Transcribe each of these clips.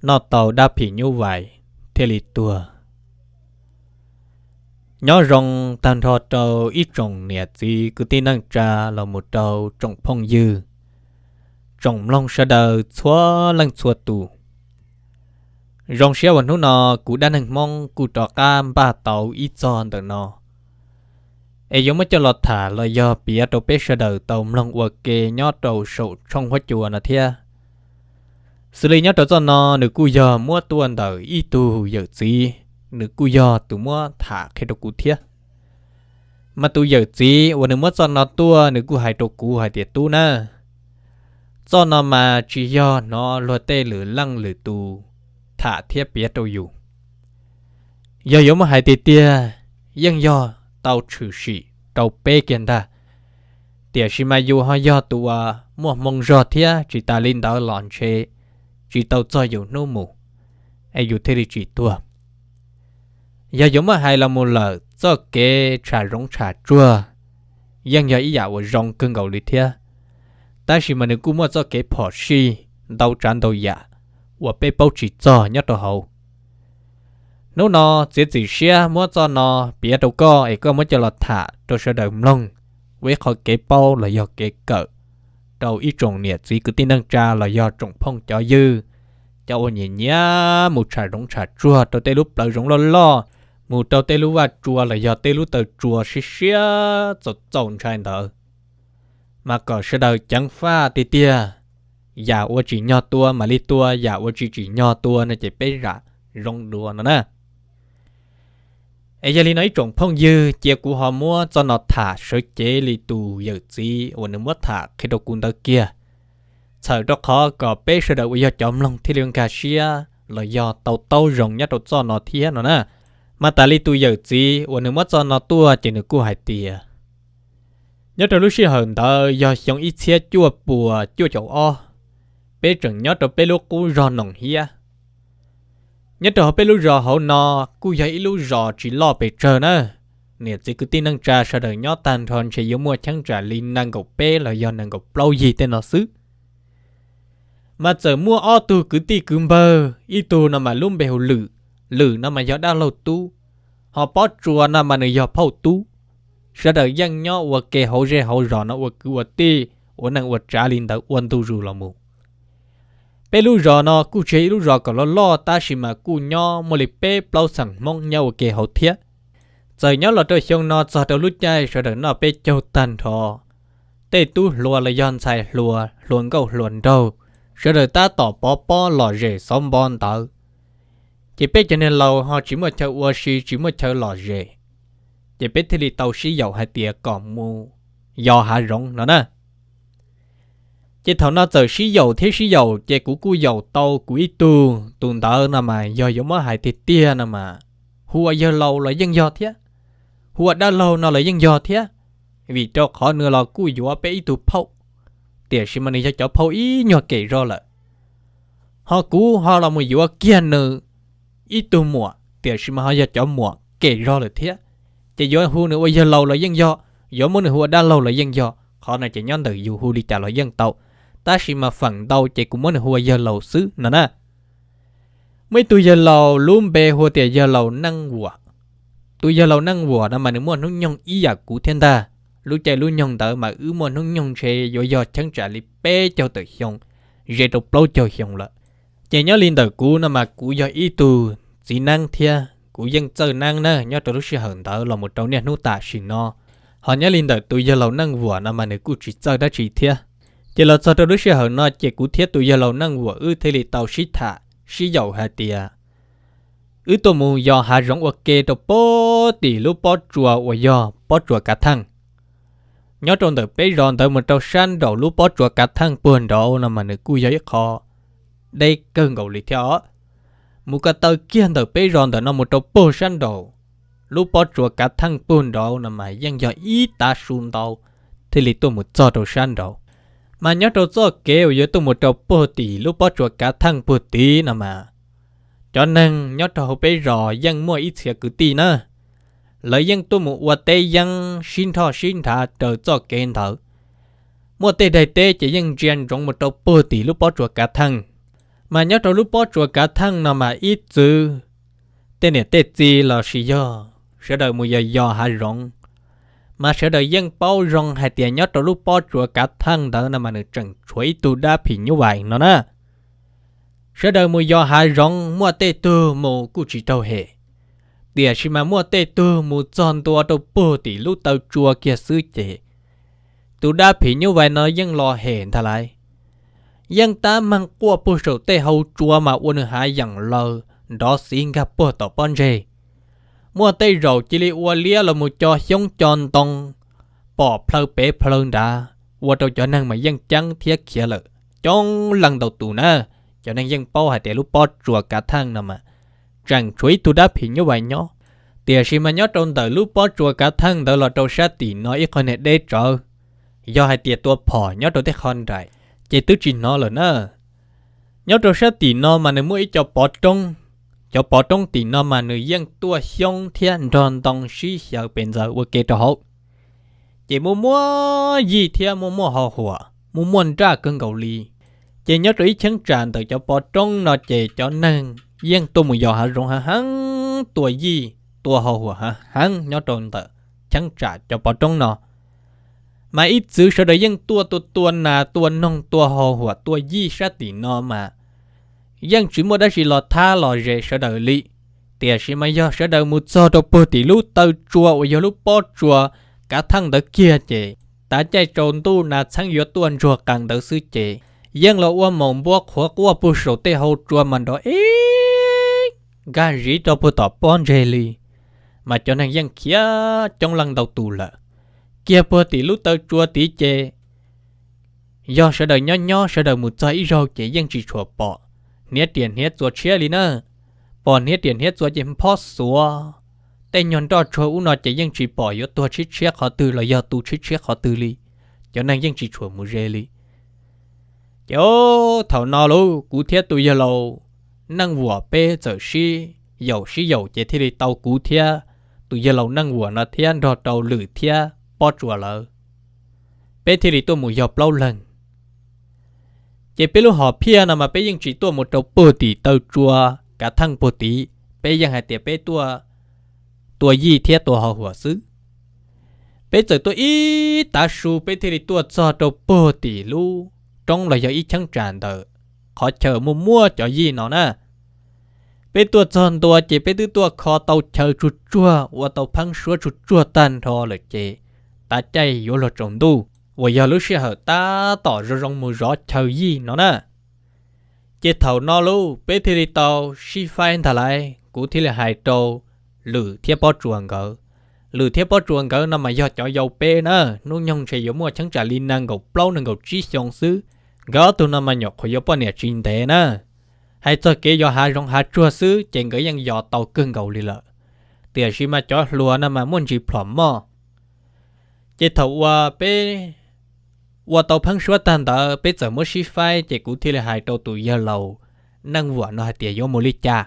noj tau dab phim nyuj vais thiaj li tuag. Nyob zoo tag nrho rau ib tsoom niam txiv kwv tij neej tsa los mus rau tsoom phooj ywg, tsoom mloog sawv daws txhua leej txhua tus. Zoo siab uas hnub no kuv dab neeg Hmoob kuj rov qab npaj tau ib txog ntawm no, es yuav muab coj los tham los yog piav rau peb sawv daws tau mloog ua ke nyob rau saum tshooj huab cua no thiab. Xws li nyob rau txoj no nws kuj yog muab tuaj ntawm ib tug yawm txiv, nws kuj yog tus muab tham qhia rau kuv thiab. Mas tus yawm txiv uas nws muab txoj no tuaj nws kuj hais rau kuv hais tias, Tub na, txoj no mas tsis yog hnov luag tej lwm leej lwm tus tham thiab piav rau yus. Yog yuav muab hais tiag tiag, yeej yog tau tshwm sim rau peb kiag ntag, tiam sis mas yus ho yog tus uas muaj hmoo zog thiab, tsis tas li ntawd los ntshe tsis tau txog yus hnub mus, es yus thiaj li tsis tuag. Yog yuav muab hais los mus lawm, txoj kev tsham zoov tsham tsuag yeej yog ib yam uas zoo kawg nkaus li thiab, tab sis mas nws kuj muaj txoj kev phom sij ntau tsav ntau yam uas peb paub tsis txog nyob rau hauv. Hnub no txiav txim siab muab txoj no piav rau koj es koj muab coj los tham rau sawv daws mloog, ua ib qho kev paub los yog kev kawm rau ib tsoom niam txiv kwv tij neej tsa los yog tsoom phooj cov ywg, cov uas nyiam nyiam mus tsham zoov tsham tsuag rau tej lub plawv zoov loj loj, mus rau tej lub vaj tsua los yog tej lub taw tsua siab siab txaus txaus ntshai ntawd, mas kom sawv daws ceev faj tiag tiag, yam uas tsim nyog tua mam li tua, yam uas tsis tsim nyog tua no ces peb zam zoo dua no na. Es yog li no ib tsoom phooj ywg, cia kuv ho muab txoj no tham sawv cev li tus yawm txiv uas nws muab tham qhia rau kuv ntawd kiag, txhawm rau qhov kom peb sawv daws uas yog cov mloog thiaj li nkag siab los yog tau taub zoo nyob rau txoj no thiab no na. Mas tas li tus yawm txiv uas nws muab txoj no tuaj ces nws kuj hais tias, nyob rau lub sij hawm ntawd yog xyoo ib txhiab cuaj puas cuaj caum ob, peb tseem nyob rau peb lub qub zos Noom Hiab. Nyob rau hauv peb lub zos hauv no kuj yog ib lub zos tsis loj pes tsawg na, niam txiv kwv tij neej tsa sawv daws nyob tag nrho ntshe yuav muaj cheeb tsam li nees nkaum peb los yog nees nkaum plaub yig tej no xwb. Mas txawm muaj ob tug kwv tij kwv npawg, ib tug no mas lub npe hu Lwm, Lwm no mas yog dab laug tub, ho Pob Tsuas no mas nws yog phauj tub. Sawv daws yeej nyob ua ke hauv zej hauv zos no ua kwv ua tij, ua neej ua tsav li ntawd ua ntu zus los mus. Peb lub zos no kuj tsis yog ib lub zos kom loj loj tab sis mas kuj nyob muaj li peb plaub xeem Hmoob nyob ua ke hauv thiab. Txawm nyob los rau xyoo no txog rau lub caij sawv daws noj peb caug tag nrho, tej tub hluas los yog ntxhais hluas, hluas nkauj hluas nraug, sawv daws tab tom pov pob lom zem xauv npo ntawd, ces peb cov niag laus ho tsis muaj chaw ua si tsis muaj chaw lom zem, ces peb thiaj li tau sib yaum hais tias kom mus yos hav zoov no na. Ces thaum no txawm sib yaum thiab sib yaum ces kuv kuj yaum tau kuv ib tug, tus ntawd no mas yog yuav muab hais tiag tiag no mas hu ua yawg laus los yeej yog thiab, hu ua dab laug no los yeej yog thiab, vim rau qhov nws los kuj yuav peb ib tug phauj, tiam sis mas nws yog cov phauj ib nyuag kem zog lawm. Ho kuv ho los mus yuav kiag nws ib tug muam, tiam sis mas ho yog cov muam kem zog lawm thiab. Ces yuav hu nws ua yawg laus los yeej yog, yuav muab nws hu ua dab laug los yeej yog, qhov no ces nyob ntawm yus hu li cas los yeej tau, tab sis mas feem ntau ces kuv muab nws hu ua yawg laus xwb no na. Muaj ib tug yawg laus lub npe hu tias yawg laus Neej Vuam. Tus yawg laus Neej Vuam no mas nws muaj hnub nyoog ib yam kuv thiab ntag. Lub caij lub nyoog ntawd mas wb muaj hnub nyoog ntshe yuav yog cheeb tsam li peb caug tawm xyoo, ze rau plaub caug xyoo lawm. Ces nyob li ntawm kuv no mas kuv yog ib tug txiv neeb thiab kuv yeej txawj neeb na nyob rau lub sij hawm ntawd los mus rau niaj hnub tam sim no. Ho nyob li ntawm tus yawg laus Neej Vuam no mas nws kuj tsis txawj dab tsi thiab. Ces los txog rau lub sij hawm no ces kuv thiab tus yawg laus Neej Vuam wb thiaj li tau sib tham sib yaum hais tias wb tuaj mus yos hav zoov ua ke rau puag tim lub pob tsuas uas yog pob tsuas Kav Theej. Nyob rau ntawm peb zos ntawd mus rau sab nraum lub pob tsuas Kav Theej puag nraud no mas nws kuj yog ib qho deb kawg nkaus li thiab os. Mus ko taw kiag ntawm peb zos ntawm no mus rau puag sab nraum lub pob tsuas Kav Theej puag nraud no mas yeej yog ib tav su ntau thiaj li tuaj mus txog rau sab nraud. Mas nyob rau txoj kev uas yuav tuaj mus rau puag tim lub pob tsuas Kav Theej puag tid no mas, cov neeg nyob rau hauv peb zos yeej muaj ib txhia kwv tij na, lawv yeej tuaj mus ua teb yeeb sib nrhoj sib nrhav raws txoj kev ntawd. Muaj tej daim teb ces yeej ntsia ntsoov mus rau puag tim lub pob tsuas Kav Theej, Mas nyob rau lub pob tsuas Kav Theej no mas ib txwv tej niam tej txiv los sis yog sawv daws mus yos yos hav zoov, mas sawv daws yeej paub zoo hais tias nyob rau lub pob tsuas Kav Theej ntawd no mas nws tseem tshuav ib tug dab phim nyuj vais no na. Sawv daws mus yos hav zoov muaj tej tug mus kuj tsis raug hem, tiam sis mas muaj tej tug mus txog ntua rau puag tim lub taw tsua kiag xwb ces tus dab phim nyuj vais no yeej los hem ntag lauj. Yeej tab meeg quaj puag saum tej hau tsua mas ua nws hav yeem laws nrov xiv nkag puag tom pob ntseg. Muaj tej zaum cia li ua liab los mus co xyoob co ntoo pom plhaw pem plhaw nrad, ua rau cov neeg mas yeej ceeb thiab khiav lawm coob leej ntau tus na. Cov neeg yeej paub hais tias lub pob tsuas Kav Theej no mas tseem tshuav ib tug dab phim nyuj vais nyob, tiam sis mas nyob rau ntawm lub pob tsuas Kav Theej ntawd los rau sab tim no ib qho niag deb tsawv, yog hais tias tua phom nyob rau tej qho nraim ces twb tsis hnov lawm na. Nyob rau sab tim no mas nws muaj ib co pov roob, cov pov roob tim no mas nws yeej tuaj xyoob thiab nrog ntoo sib xyaw pes ntxaws ua ke rau hauv, ces muaj muaj yij thiab muaj muaj ho huam, muaj muaj nraj kawg nkaus li. Ces nyob rau ib cheeb tsam ntawm cov pov roob no ces cov neeg yeej tuaj mus yos hav zoov heev heev, tua yij tua ho huam heev heev nyob rau ntawm cheeb tsam cov pov roob no. Mas ib txwv sawv daws yeej tuaj tua tua nas tua noog tua ho huam tua yij sab tim no mas yeej tsis muaj dab tsi los thab los zes sawv daws li. Tiam sis mas yog sawv daws mus txog rau puag tim lub taw tsua uas yog lub pob tsuas Kav Theej ntawd kiag ces tav caij tsaus ntuj nas txheeb yuav tuaj ntsuag qees ntawd xwb ces yeej los ua moos npua qhuav quaj puag saum tej hau tsua mas nrov ib nkag ziv rau puag tom pob ntseg li. Mas cov neeg yeej khiav coob leej ntau tus lawm. Kiag puag tim lub taw tsua tid ces yog sawv daws nyob nyob sawv daws mus txog ib zaug ces yeej tsis tshua pom hniav riam hniav txuas tshiab li na. Pom hniav riam hniav txuas ces phob xuav, tej nyuag nroj tsuag ub no ces yeej tsis pom yuav tuag tshiab tshiab qhov twg los yog tu tshiab tshiab qhov twg li. Cov neeg yeej tsis tshua mus ze li. Ces thaum no lauj kuv thiab tus yawg laus Neej Vuam peb txawm sib yaum sib yaum ces thiaj li tau kuv thiab tus yawg laus Neej Vuam no thiab nrog rau Lwm thiab Pob Tsuas lawv, peb thiaj li tuaj mus yog plaub leeg. Ces peb lub hom phiaj no mas peb yeej tsis tuaj mus rau puag tim taw tsua Kav Theej puag tid, peb yeej hais tias peb tuaj tua yij thiab tua ho huam xwb. Peb txawm tuaj ib tav su peb thiaj li tuaj txog rau puag tim lub roob los yog ib cheeb tsam ntawm qhov chaw muaj muaj cov yij no na. Peb tuaj txog ntua ces peb twb tuaj kho tau chaw tsuag tsuag ua tau pheeb suab tsuag tsuag tag nrho lawm ces tav caij yuav luag tsaus ntuj uas yog lub sij hawm tab tom zoo zoo mus zov chaw yij no na. Ces thaum no lauj peb thiaj li tau sib faib ntag lauj, kuv thiaj li hais rau Lwm thiab Pob Tsuas nkawd. Lwm thiab Pob Tsuas nkawd no mas yog cov yau peb na, hnub nyoog ntshe yuav muaj cheeb tsam li nees nkaum plaub nees nkaum tsib xyoo xwb. Nkawd ob tug no mas nyuam qhuav yuav poj niam tsis ntev na. Hais txog kev yos hav zoov hav tsuag xwb ces nkawd yeej yos tau kawg nkaus li lawm, tiam sis mas cov hluas no mas muaj ntsis plhom moj. Ces thaum uas peb ua tau pheeb suab tag ntawd peb txawm muab sib faib ces kuv thiaj li hais rau tus yawg laus Neej Vuam no hais tias yuav mus li cas.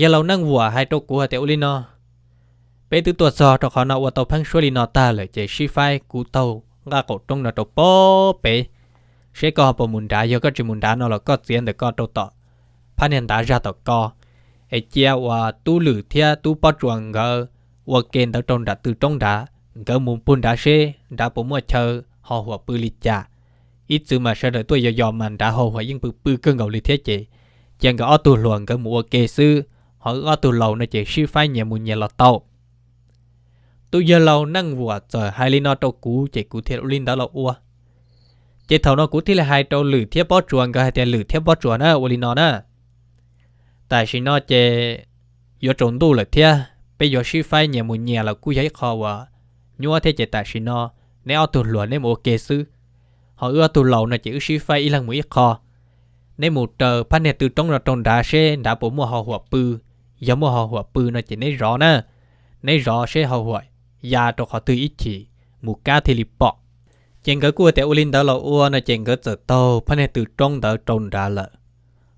Yawg laus Neej Vuam hais rau kuv hais tias ua li no, peb twb tuaj txog rau qhov no ua tau pheeb suab li no tag lawm ces sib faib kuv taug nqaj qaum roob no rau pob pem, seb koj ho puas mus nrad, yog koj tsis mus nrad no los koj txiav ntawm koj rau tom phab niag ntav zaj tom ko, es cia uas tub Lwm thiab tub Pob Tsuas nkawd ua ke ntawd rau nram tw roob nrad, nkawd mus puag nrad seb nrad puas muaj chaw ho huam pw li cas. Ib txwv mas sawv daws tuaj yos yos mas nrad ho huam yeej pw pw kawg nkaus li thiab ces cia nkawd ob tug hluas nkawd mus ua ke xwb, ho wb ob tug laus no ces sib faib nyias mus nyias los tau. Tus yawg laus Neej Vuam txawm hais li no rau kuv ces kuv thiaj ua li ntawd los ua. Ces thaum no kuv thiaj li hais rau Lwm thiab Pob Tsuas nkawd hais tias Lwm thiab Pob Tsuas na, ua li no na, tam sim no ces yuav tsaus ntuj lawm thiab peb yuav sib faib nyias mus nyias los kuj yog ib qho uas nyuaj thiab ces tam sim no neb ob tug hluas neb mus ua ke xwb, ho wb ob tug laus no ces wb sib faib ib leeg mus ib qho. Neb mus raws phab niag tw roob no rau nrad seb nrad puas muaj ho huam pw, yog muaj ho huam pw no ces neb zov na, neb zov seb ho huam ya rau qhov twg ib chim mus kab thiaj li pom. Ces nkawd kuj tias ua li ntawd los ua no ces nkawd txawm taug phab niag tw roob ntawd rau nrad lawm.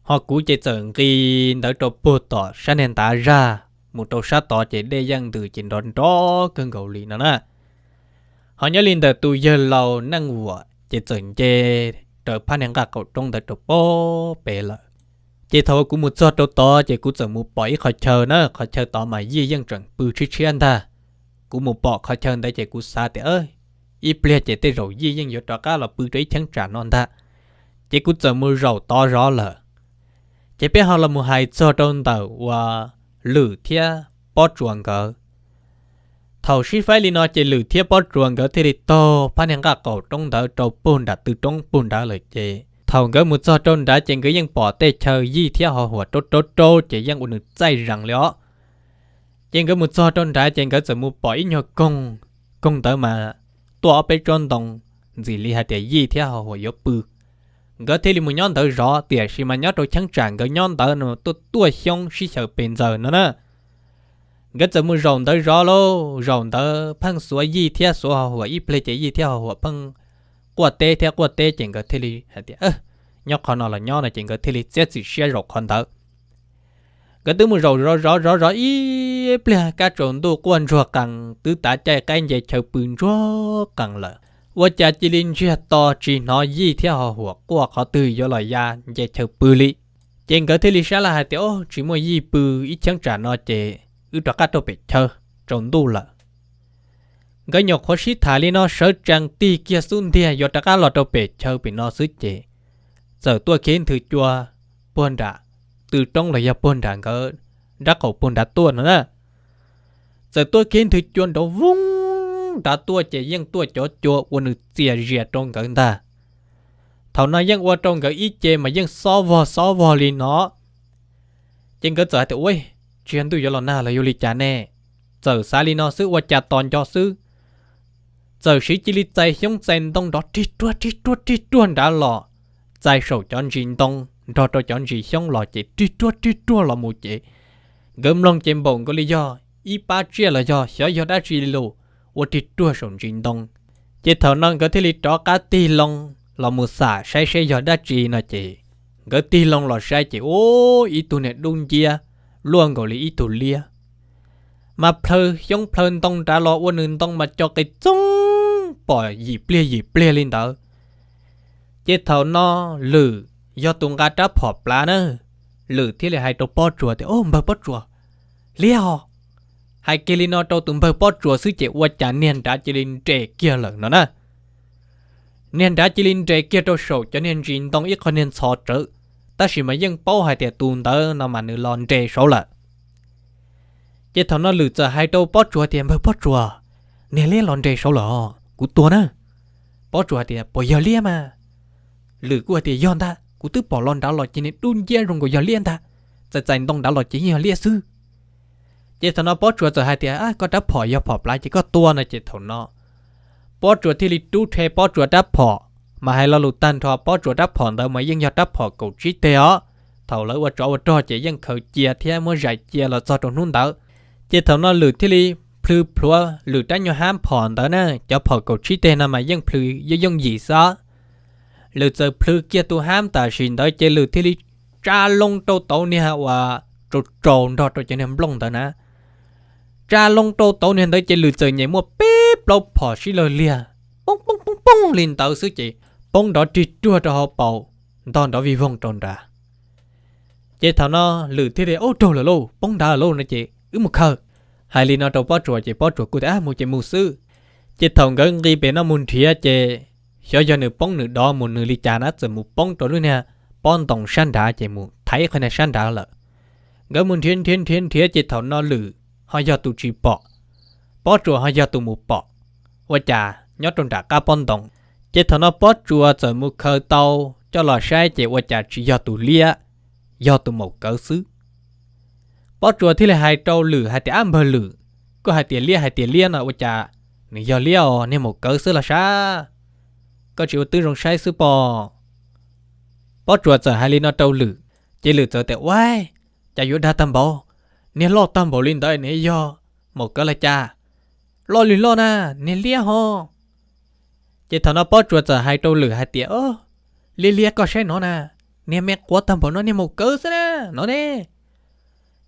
Ho kuv ces txawm nqis ntawd rau puag tom sab niag ntav zaj mus rau sab tod ces dej yeej ntws ces nrov nrov kawg nkaus li no na. Ho nyob li ntawm tus yawg laus Neej Vuam ces txawm nce raws phab niag nqaj qaum roob ntawd rau pob pem lawm. Ces thaum kuv mus txog rau tod ces kuv txawm mus pom ib qhov chaw na, qhov chaw tod mas Yij yeej tseem pw tshiab tshiab ntag. Kuv mus pom qhov chaw ntawd ces kuv xav tias ib pliag ces tej zaum Yij yeej yuav rov qab los pw rau ib cheeb tsam no ntag. Ces kuv txawm mus zaum tod zov lawm. Ces peb ho los mus hais txog rau ntawm uas Lwm thiab Pob Tsuas nkawd. Thaum sib faib li no ces Lwm thiab Pob Tsuas nkawd thiaj li taug phab niag nqaj qaum roob ntawd rau puag nram tw roob puag nrad lawm. Ces thaum nkawd mus txog rau nrad ces nkawd yeej pom tej chaw Yij thiab Ho Huam rau rau rau ces yeej ua nws txaij zees li os. Ces nkawd mus txog rau nrad ces nkawd txawm mus pom ib nyuag koog, koog ntawd mas tuaj ob peb tsob ntoo, ntxim li hais tias Yij thiab Ho Huam yuav pw. Nkawd thiaj li mus nyob ntawd zov, tiam sis mas nyob rau cheeb tsam nkawd nyob ntawd no tuaj tuaj xyoob sib xyaw pes ntxaws no na. Nkawd txawm mus zaum ntawd zov lauj, zaum ntawd pheej xuav Yij thiab xuav Ho Huam ib pliag ces Yij thiab Ho Huam pheej quaj teb thiab quaj teb ces nkawd thiaj li hais tias nyob qhov no los nyob no ces nkawd thiaj li txiav txim siab zaum qhov ntawd. Nkawd twb mus zaum zov zov zov zov ib pliag kab tsaus ntuj quaj ntsuag qees twb tav caij qaib nce chaw pw ntsuag qees lawm, ua cas cia li ntsiag to tsis hnov Yij thiab Ho Huam quaj qhov twg yuav los ya nce chaw pw li. Ces nkawd thiaj li sab laj hais tias o tsis muaj Yij pw ib cheeb tsam no ces wb rov qab rau pem chaw, tsaus ntuj lawm. Nkawd nyuam qhuav sib tham li no sawv tsees tig kiag xub ntiag yuav rov qab los rau pem chaw pem no xwb ces txawm tuaj kiag ib nthwv cua puag nram tw roob los yog puag nram nkawd nrab qaum puag nrad tuaj no na. Txawm tuaj kiag ib nthwv cua nrov voog nrad tuaj ces yeej tuaj cov cua ua nws txias zias rau nkawd ntag. Thaum no yeej ua rau nkawd ib ce mas yeej xob vog xob vog li no. Ces nkawd txawm hais tias ua, tsis yog ntuj yuav los nag los yog li cas ne? Txawm xav li no xwb ua cas tos nco xwb, txawm siv cia li txais xyoob txais ntoo nrov rig ruag rig ruag rig ruag nrad los, txais saum cov ntsis ntoo nrog rau cov ntsis xyoob los ces rig ruag rig ruag los mus ces nkawd mloog ces npaum nkaus li yog ib pab tsiaj los yog xyov yog dab tsi li los ua rig ruag saum ntsis ntoo. Ces thaum no nkawd thiaj li rov qab tig loo los mus xam saib seb yog dab tsi no ces nkawd tig loo los saib ces ua ib tug niag dub nciab luaj nkaus li ib tug liab, mas plhaw xyoob plhaw ntoo nrad los ua nws ntoo mas co qis txoog pom yim pliag yim pliag li ntawd. Ces thaum no Lwm yog tus nqa rab phom plav na, Lwm thiaj li hais rau Pob Tsuas tias o npawg Pob Tsuas, liab ho. Hais kiag li no rau tus npawg Pob Tsuas xwb ces ua cas niag nrad cia li nres kiag lawm no na. Niag nrad cia li nres kiag rau saum cov niag ntsis ntoo ib qho niag ntxhov tsawv, tab sis mas yeej paub hais tias tus ntawd no mas nws los nres saud lawm. Ces thaum no Lwm txawm hais rau Pob Tsuas tias npawg Pob Tsuas, niag liab los nres saud lawm os, kuv tua na. Pob Tsuas hais tias puas yog liab mas? Lwm kuj hais tias yog ntag, kuv twb pom los nrad los ces niag dub nciab zoo nkaus yog liab ntag, txais txais ntoo nrad los ces yeej yog liab xwb. Ces thaum no Pob Tsuas txawm hais tias koj rab phom yog phom plav ces koj tua no ces thaum no Pob Tsuas thiaj li rub rhe Pob Tsuas rab phom, mas hais lo lus tag nrho Pob Tsuas rab phom ntawd mas yeej yog rab phom kaum tsib teg os. Thaum lawv ua tsov ua rog ces yeej khaws cia thiab muab zais cia los txog rau hnub ntawd. Ces thaum no Lwm thiaj li plhws plhuav Lwm rab nyuag hab phom ntawd na, cov phom kaum tsib teg no mas yeej plhws yooj yooj yim xwb. Lwm txawm plhws kiag tus hab tam sim ntawd ces Lwm thiaj li tsa loo rau tauv niag uas tsaus tsaus nrog rau cov niag nplooj ntawd na. Tsa loo rau tauv niag ntawd ces Lwm txawm nyem muaj peb plaub phom sib law liag, poob poob poob poob li ntawd xwb ces poob nrov rig ruag rau hauv paus, ntog nrov vij voog rau nrad. Ces thaum no Lwm thiaj li ub raug lawm lauj, poob nrad lawm lauj no ces wb mus khaws. Hais li no rau Pob Tsuas ces Pob Tsuas kuj tias mus ces mus xwb. Ces thaum nkawd nqis pem no mus nrhiav ces xyov yog nws poob nws dov mus nws li cas na txawm mus poob rau lub niag pob ntoo sab nrad ces mus thaiv qhov niag sab nrad lawm. Nkawd mus nrhiav nrhiav nrhiav nrhiav ces thaum no Lwm ho yog tus tsis pom, Pob Tsuas ho yog tus mus pom, ua cas nyob rau nram qab pob ntoo. Ces thaum no Pob Tsuas txawm mus khaws tau coj los saib ces ua cas tsis yog tus liab, yog tus maum kawv xwb. Pob Tsuas thiaj li hais rau Lwm hais tias ab npawg Lwm, koj hais tias liab hais tias liab no ua cas nws yog liab os, niag maum kawv xwb los sav? Koj tsis ua twb zoo saib xwb pob? Pob Tsuas txawm hais li no rau Lwm, ces Lwm txawm tias ua, cas yuav dag tag npaum, niag loj tag npaum li ntawd nws yog maum kawv los cas? Loj li loj na, niag liab ho. Ces thaum no Pob Tsuas txawm hais rau Lwm hais tias liab liab koj saib no na, niag me quav tag npaum no niag maum kawv xwb na no ne.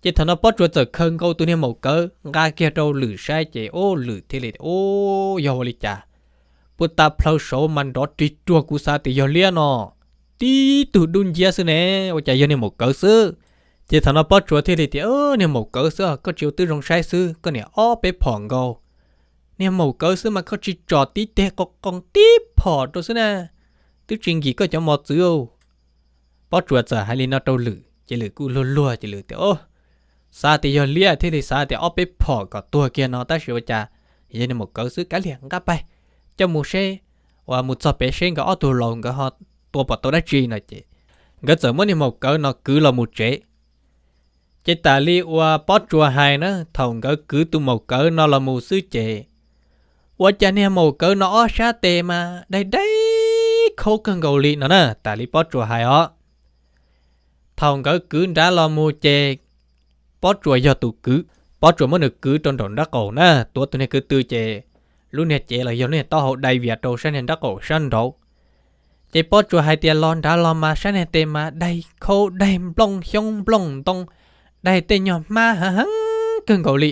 Ces thaum no Pob Tsuas txawm khaws nkaus tus niag maum kawv nqa kiag rau Lwm saib ces ub Lwm thiaj li ub yog ua li cas, puag ta plhaw saud mas nrov rig ruag kuv xav tias yog liab no. tib tug dub nciab xwb ne, ua cas yog niag maum kawv xwb. Ces thaum no Pob Tsuas thiaj li tias, Niag maum kawv xwb, koj tsis ua twb zoo saib xwb, koj niam ob peb phom nkaus. Niag maum kawv xwb mas koj tsis tsom tib teg qos qos tib phom rau xwb na, twb tsis nkim koj cov mos txwv. Pob Tsuas txawm hais li no rau Lwm ces Lwm kuj luag luag ces Lwm tias, Xav tias yog liab thiaj li xav tias ob peb phom kom tuag kiag no, tab sis ua cas yog niag maum kawv xwb, kav liam nqa pais coj mus seb, uas mus txog pem seb nkawd ob tug laus nkawd ho tua pom tau dab tsi no ces nkawd txawm muab niag maum kawv no kwv los mus tsev. Ces tas li uas Pob Tsuas hais na, thaum nkawd kwv tus maum kawv no los mus xwb ces ua cas niag maum kawv no ob sab tes mas daig daig khaub kawg nkaus li no na, tas li Pob Tsuas hais os. Thaum nkawd kwv nrad los mus ces Pob Tsuas yog tus kwv, Pob Tsuas muab nws kwv rau nraum nraub qaum na, tuav tus niag kwv tw ces lub niag cev los yog lub niag taub hau dai vias rau sab niag nraub qaum sab nraud. Ces Pob Tsuas hais tias los nrad los mas sab niag tes mas daig khaub daig nplooj xyoob nplooj ntoo, daig tej nyuag hmab heev heev kawg nkaus li,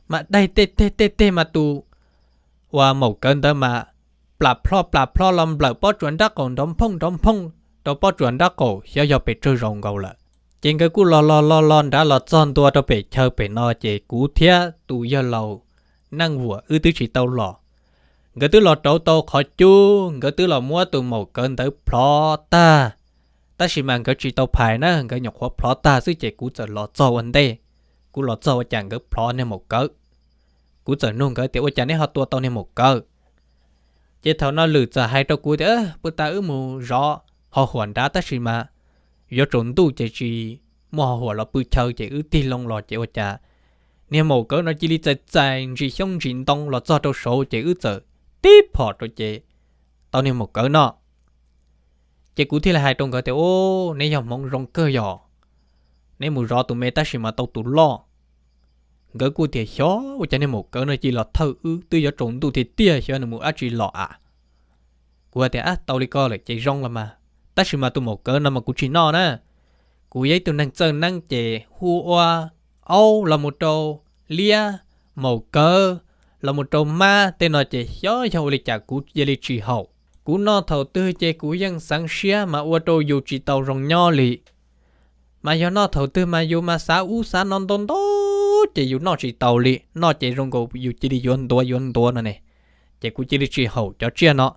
mas daig tej teg tej teg mas tus uas maum kawv ntawd mas plam plho plam plho los nplawm Pob Tsuas nraub qaum nrov nphooj nrov nphooj rau Pob Tsuas nraub qaum xyov yog pes tsawg zaus nkaus lawm. Ces nkawd kuj los los los los nrad los txog ntua rau pem chaw pem no ces kuv thiab tus yawg laus Neej Vuam wb twb tsis tau los. Nkawd twb los rauv tau qhov cub, nkawd twb los muab tus maum kawv ntawd plhov tag, tab sis mas nkawd tsis tau phais na, nkawd nyuam qhuav plhov tag xwb ces kuv txawm los txog ua ntej. Kuv los txog ua cas nkawd plhov niag maum kawv. Kuv txawm nug nkawd tias ua cas neb ho tua tau niag maum kawv. Ces thaum no Lwm txawm hais rau kuv tias, Puag ta wb mus zov ho huam nrad tab sis mas yuav tsaus ntuj ces tsis muaj ho huam los pw chaw ces wb tig loo los ces ua cas niag maum kawv no cia li txais txais ntsis xyoob ntsis ntoo los txog rau saud ces wb txawm tib phom rau ces tau niag maum kawv no. Ces kuv thiaj li hais rau nkawd tias, Ub, neb yog hmoov zoo kawg yog, neb mus zov tus me tab sis mas tau tus loj. Nkawd kuj tias, Xyov ua cas niag maum kawv no cia li los thawj wb, twb yuav tsaus ntuj tiag tiag xyov nws mus dab tsi los a. Kuv tias, Ab, tau li ko lawm ces zoo los mas, tab sis mas tus maum kawv no mas kuv tsis noj na. Kuv yog ib tug neeg txawj neeb ces hu ua aub los mus rau liab, maum kawv los mus rau mab tej no ces xyov yog ua li cas kuv cia li tsis haum. Kuv noj thaum twg ces kuv yeej xeev siab mas ua rau yus tsis tau zoo nyob li. Mas yog noj thaum twg mas yus mas xav ub xav no ntau ntau ces yus noj tsis taus li, noj ces zoo nkaus yus cia li yuav ntuav yuav ntuav no ne. Ces kuv cia li tsis haum cov tsiaj no.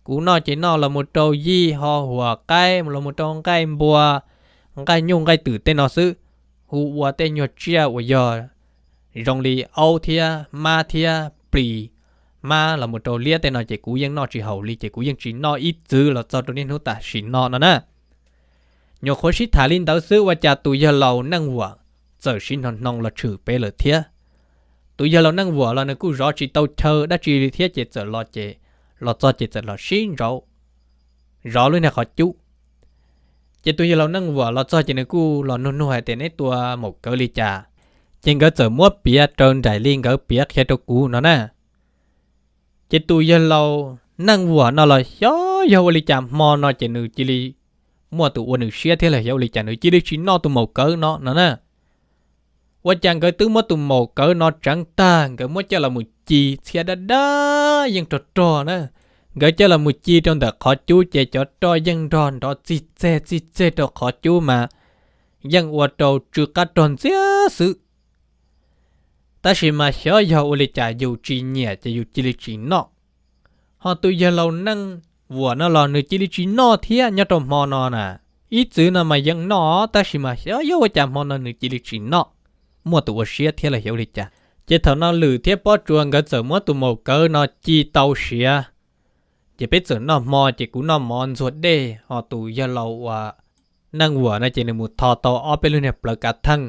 Kuv noj ces noj los mus rau yij ho huam qaib los mus rau nqaij npua, nqaij nyuj nqaij twm tej no xwb. Hu ua tej nyuag tsiaj uas yog zoo li aub thiab mab thiab plis, mab los mus rau liab tej no ces kuv yeej noj tsis haum li ces kuv yeej tsis noj ib txwm los txog rau niaj hnub tam sim no no na. Nyuam qhuav sib tham li ntawd xwb ua cas tus yawg laus Neej Vuam txawm siv hnoos hnoos los tshwm pem lawm thiab. Tus yawg laus Neej Vuam los nws kuj zov tsis tau chaw dab tsi li thiab ces txawm los ces, los txog ces txawm los sib ntsauv zov lub niag qhov cub. Ces tus yawg laus Neej Vuam los txog ces nws kuj los nug nug hais tias, Neb tua maum kawv li cas? Ces nkawd txawm muab piav raws nraim li nkawd piav qhia rau kuv no na. Ces tus yawg laus Neej Vuam no los xyov yog ua li cas hmo no ces nws cia li muaj tus ua nws siab thiab los xyov ua li cas nws cia li tsis noj tus maum kawv no no na. Ua cas nkawd twb muab tus maum kawv no tseev tag, nkawd muab coj los mus ci txhia dab dab yeej rog rog na. Nkawd coj los mus ci rau ntawm qhov cub ces cov roj yeej nrog nrov txij txeg txij txeg rau qhov cub mas yeej ua rau tsw qab rog ntxiag xwb. Tab sis mas xyov yog ua li cas yus tsis nyiam ces yus cia li tsis noj. Ho tus yawg laus Neej Vuam no los nws cia li tsis noj thiab nyob rau hmo no na. Ib txwm no mas yeej noj tab sis mas xyov yog ua cas hmo no nws cia li tsis noj, muaj tus ua siab thiab los xyov ua li cas. Ces thaum no Lwm thiab Pob Tsuas nkawd txawm muab tus maum kawv no ci tau siav. Ces peb txawm noj hmo ces kuv noj mov ntxuag dej ho tus yawg laus uas Neej Vuam no ces nws mus tho tau ob peb lub niag plawv kav theej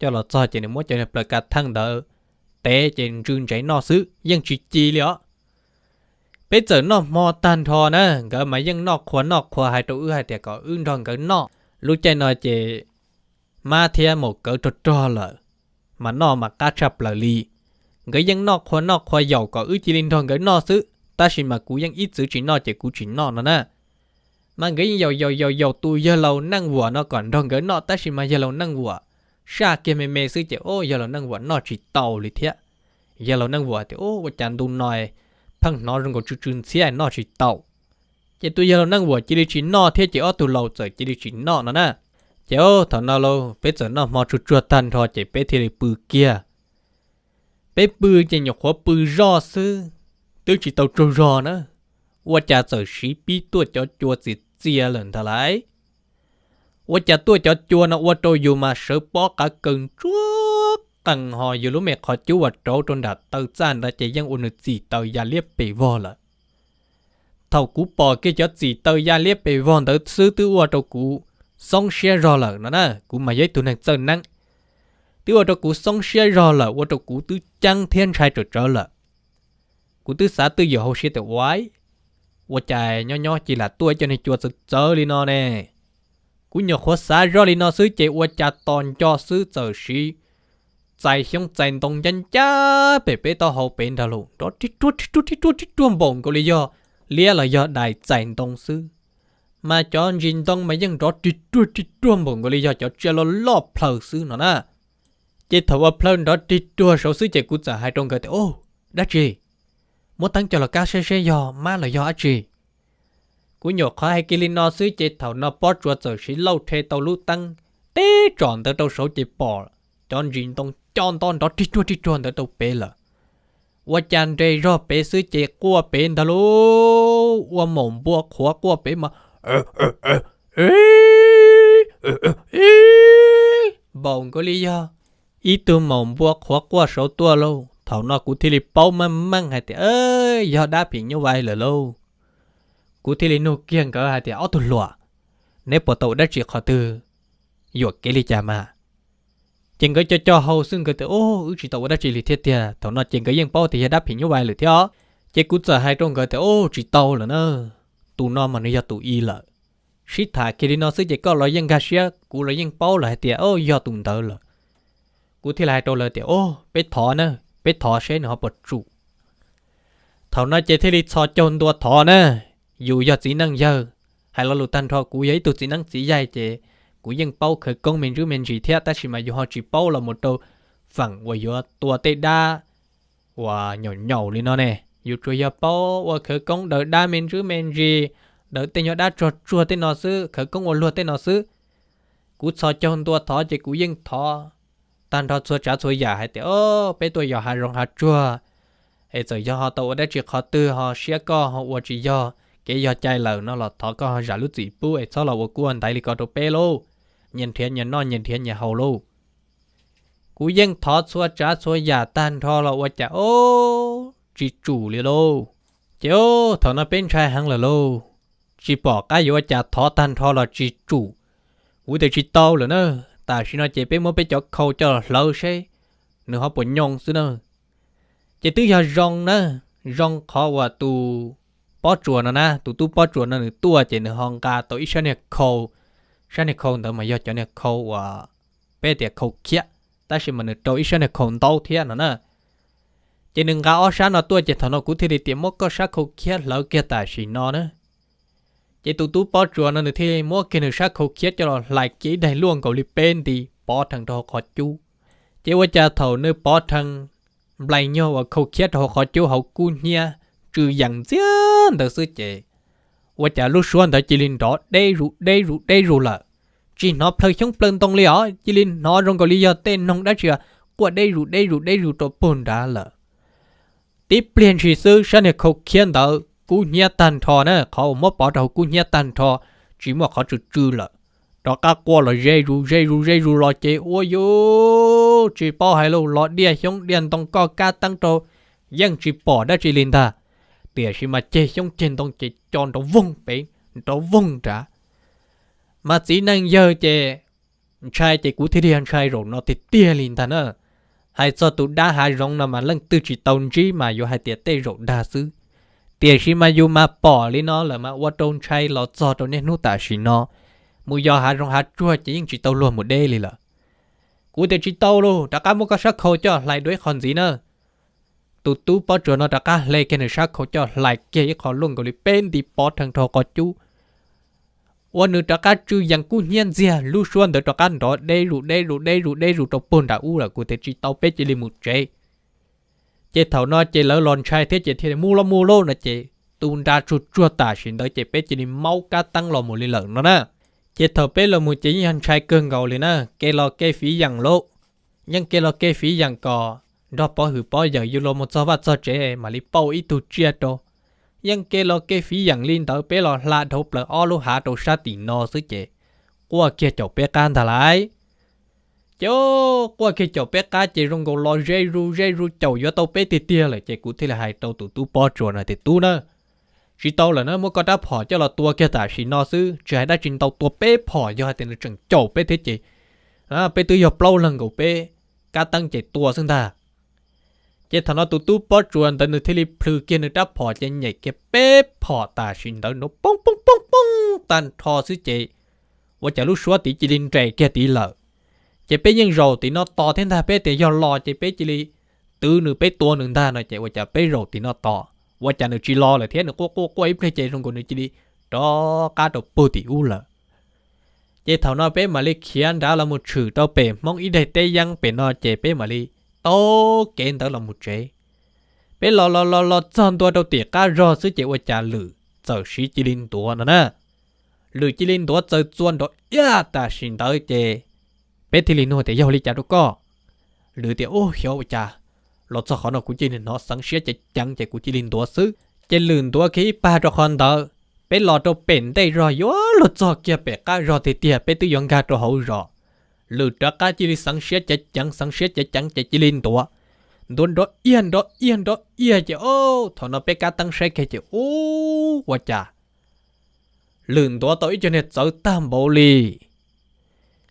coj los txog ces nws muab cov niag plawv kav theej ntawd tev ces ntsw ntsev noj xwb yeej tsis ci li os. Peb txawm noj hmo tag nrho na, nkawd mas yeej noj qhuas noj qhuas hais rau wb hais tias kom wb nrog nkawd noj. Lub caij no ces mab thiab maum kawv rog rog lawm, mas noj mas qab tshaj plaws li. Nkawd yeej noj qhuas noj qhuas yaum kom wb cia li nrog nkawd noj xwb, tab sis mas kuv yeej ib txwm tsis noj ces kuv tsis noj no na. Mas nkawd yeej yaum yaum yaum yaum tus yawg laus Neej Vuam no kom nrog nkawd noj, tab sis mas yawg laus Neej Vuam saj kiag me me xwb ces o yawg laus Neej Vuam noj tsis tau li thiab. Yawg laus Neej Vuam tias, Ua cas ntu no pheej hnov zoo nkaus tsw tsw ntxhiab noj tsis tau. Ces tus yawg laus neej uas cia li tsis noj thiab ces ob tug laus txawm cia li tsis noj no na. Ces thaum no lauj peb txawm noj hmo tsuag tsuag tag nrho ces peb thiaj li pw kiag. Peb pw ces nyuam qhuav pw zoj xwb, twb tsis tau tsaug zog na, ua cas txawm siv pib tuaj cov cua txias txias lawm ntag lauj. Ua cas tuaj cov cua no ua rau yus mas sawv pob qav kaws ntsuab qees, ho yus lub me qhov cub uas rauv rau nram taw txaj ntawd ces yeej ua nws txim taws ya liab pes vog lawm. Thaum kuv pom kiag cov txim taws ya liab pes vog ntawd xwb twb ua rau kuv xoob siab zog lawm no na, kuv mas yog ib tug neeg txawj neeb. Twb ua rau kuv xoob siab zog lawm, ua rau kuv twb ceeb thiab ntshai tsawv tsawv lawm. Kuv twb xav twj ywm hauv siab tias ua, ua cas nyob nyob cia li tuaj cov niag cua txawv txawv li no ne. Kuv nyuam qhuav xav zoj li no xwb ces ua cas tos nco xwb txawm siv txais xyoob txais ntoo ncab ncab pem peb taub hau pem nrog lus nrov rig ruag rig ruag rig ruag rig ruag npaum nkaus li yog liab los yog dais txais ntoo xwb. Mas cov ntsis ntoo mas yeej nrov rig ruag rig ruag npaum nkaus li yog cov tsiaj loj loj plhaws xwb no na. Ces thaum ua plhaw nrov rig ruag saud xwb ces kuv txawm hais rau nkawd tias, Ub, dab tsi? Muab teeb coj los kab saib seb yog mab los yog dab tsi. Kuv nyuam qhuav hais kiag li no xwb ces thaum no Pob Tsuas txawm siv lauj rhe tau lub teeb teb tsom ntawd rau saud ces pom cov ntsis ntoo co nto nrov rig ruag rig ruag ntawd rau pem lawm. Ua cas nres zog pem xwb ces quaj pem ntag lauj, ua maum npua qhuav quaj pem mas npaum nkaus li yog ib tug maum npua qhuav quaj saud tuaj lauj. Thaum no kuv thiaj li paub meej meej hais tias yog dab phim nyuj vais lawm lauj. Kuv thiaj li nug kiag nkawd hais tias, Ob tug hluas, neb puas tau ua dab tsi qhov twg yuam kev li cas mas? Ces nkawd co co hau xwb nkawd tias, Ub, wb tsis tau ua dab tsi li thiab tiag. Thaum no ces nkawd yeej paub tias yog dab phim nyuj vais lawm thiab. Ces kuv txawm hais rau nkawd tias, Ub, tsis tau lawm na, tus no mas nws yog tus i lawm. Sib tham kiag li no xwb ces koj los yeej nkag siab, kuv los yeej paub lawm hais tias, Ub, yog tus ntawd lawm. Kuv thiaj li hais rau lawv tias, Ub, peb thov na, peb thov seb nws ho puas tsum. Thaum no ces thiaj li txhos caug ntua thov na. Yus yog txiv neej yawg, hais lo lus tag nrho kuv yog ib tug txiv neeb txiv yaig ces kuv yeej paub khawv koob me ntsuj me ntsis thiab, tab sis mas yus ho tsis paub los mus rau feem uas yuav tua tej dab uas nyaum nyaum li no ne. Yus tsuas yog paub ua khawv koob daws dab me ntsuj me ntsis, daws tej nyuag dab tsog tsuag tej no xwb, khawv koob ua luag tej no xwb. Kuv txhos caug ntua thov ces kuv yeej thov tag nrho txhua tsav txhua yam hais tias, Ob, peb tuaj yos hav zoov hav tsuag es txawm yog ho tau ua dab tsi qhov twg ho siab koj ho ua tsis yog kev yog cai lawm no los thov koj ho zam lub txim pub es txhob los ua kub ua ntaiv li ko rau peb lauj. Nyias nrhiav nyias noj nyias nrhiav nyias haus lauj. Kuv yeej thov txhua tsav txhua yam tag nrho los ua cas ob tsis tsum li lauj. Ces thaum no peb ntshai heev lawm lauj, tsis pom qab yuav ua cas thov tag nrho los tsis tsum. Kuv tias tsis tau lawm na, tam sim no ces peb muab peb cov khau coj los hlawv seb nws ho puas nyoo xwb na. Ces twb yog zoo na, zoo qhov uas tus Pob Tsuas no na, tus tub Pob Tsuas no nws tuaj ces nws ho nqa tau ib sab niag khau. Sab niag khau ntawd mas yog cov niag khau uas peb tias khau khiab, tab sis mas nws rau ib sab niag khau ntaub thiab no na. Ces nws nqa ob sab no tuaj ces thaum no kuv thiaj li tias muab koj sab khau khiab hlawv kiag tam sim no na. Ces tus tub Pob Tsuas no nws thiaj muab kiag nws sab khau khiab coj los hlais kiag ib daig luaj nkaus li peb nti pov rhees rau hauv qhov cub. Ces ua cas thaum nws pov rhees, nplaig nyuag uas khau khiab rau hauv qhov cub hauv kub hnyiab tsw yees ntxiag ntawd xwb ces ua cas lub suab ntawd cia li nrov deb zus deb zus deb zus lawm. Tsis hnov plhaw xyoob plhaw ntoo li os, cia li hnov zoo nkaus li yog tej noog dab tsi quaj deb zus deb zus deb zus rau puag nrad lawm. Tib pliag ntshis xwb sab niag khau khiab ntawd kub hnyiab tag nrho na, qhov uas muab pov rau hauv kub hnyiab tag nrho, tsis muaj qhov tsw tsw lawm. Rov qab quaj los ze zus ze zus ze zus los ces ua yuv tsis paub hais lus los diaj xyoob diaj ntoo koj kab teeb rau yeej tsis pom dab tsi li ntag. Tiam sis mas ceg xyoob ceg ntoo ces co nrov voog pem nrov voog nrad. Mas txiv neej yawg ces ntshai ces kuv thiaj li ntshai zaum no tiag tiag li ntag na. Hais txog tus dab hav zoov no mas leej twg tsis tau ntsib mas yuav hais tias tej zaum dag xwb. Tiam sis mas yus mas pom li no lawm mas ua rau ntshai los txog rau niaj hnub tam sim no. Mus yos hav zoov hav tsuag ces yeej tsis tau luag mus deb li lawm. Kuv tias tsis tau lauj, rov qab muab koj sab khau coj hlais dua ib qho ntxiv na. Tus tub Pob Tsuas no rov qab hle kiag nws sab khau coj hlais kiag ib qho luaj nkaus li peb nti pov rhees rau qhov cub. Ua nws rov qab tsw yees kub hnyiab ntxiag, lub suab ntawd rov qab nrov deb zus deb zus deb zus deb zus rau puag nram ub lawm, kuv tias tsis tau peb cia li mus tsev. Ces thaum no ces lawv los ntshai thiab ces thiaj mus los mus lauj no ces tu nra tsuag tsuag tam sim ntawd ces peb cia li maub kab teeb los mus li lawm no na. Ces thaum peb los mus ces yeej yog ntshai kawg nkaus li na, kev los kev fiv yeem lauj. Yeej kev los kev fiv yeem kom nrog pov hwm pov yawm yus los mus txog vaj txog tsev mam li pauj ib tug tsiaj rau. Yeej kev los kev fiv yeem li ntawd peb los hla dhau plaws ob lub hav rau sab tim no xwb ces quaj kiag caum peb qab ntag lauj. Ces quaj kiag caum peb qab ces zoo nkaus los ze zus ze zus caum yuav tau peb tiag tiag lawm ces kuv thiaj li hais rau tus tub pob tsuas no tias, Tub na, tsis tau lawm na, muab koj rab phom coj los tua kiag tam sim no xwb, tsis hais dab tsi ntau, tua peb phom, yog hais tias nws tseem caum peb thiab ces peb twb yog plaub leeg nkaus, peb kab teeb ces tua xwb ntag. Ces thaum no tus tub pob tsuas ntawd nws thiaj li plhws kiag nws rab phom ces nyem kiag peb phom tam sim ntawd nrov poob poob poob poob tag nrho xwb ces ua cas lub suab tid cia li nres kiag tid lawm. Ces peb yeej zaum tim no tos thiab ntag, peb tias yog los ces peb cia li twv nws, peb tua nws ntag no ces ua cas peb zaum tim no tos ua cas nws tsis los lawm thiab, nws quaj quaj quaj ib pliag ces zoo nkaus nws cia li rov qab rau puag tim ub lawm. Ces thaum no peb mam li khiav nrad los mus tshwm rau pem Hmoob ib daim teb yeeb pem no ces peb mam li taug kev ntawd los mus tsev. Peb los los los los txog ntua rau tim qab zog xwb ces ua cas Lwm txawm siv cia li ntuav no na. Lwm cia li ntuav txaws txua nrov iaj tam sim ntawd ces peb thiaj li nug tias, Yog li cas rau koj? Lwm tias, Ub, xyov ua cas los txog qhov no kuv cia li hnov xeev siab ceev ceev ces kuv cia li ntuav xwb. Ces Lwm ntuav kiag ib pag rau qhov ntawd, peb los rau pem ntej zog yuav luag txog kiag pem qab zog tiag tiag peb twb yuav nkag rau hauv zos, Lwm rov qab cia li xeev siab ceev ceev xeev siab ceev ceev ces cia li ntuav. Ntuav nrov iaj nrov iaj nrov iaj ces o, thaum no peb kab teeb saib kiag ces ub, ua cas Lwm ntuav tau ib co niag txawv tag npaum li.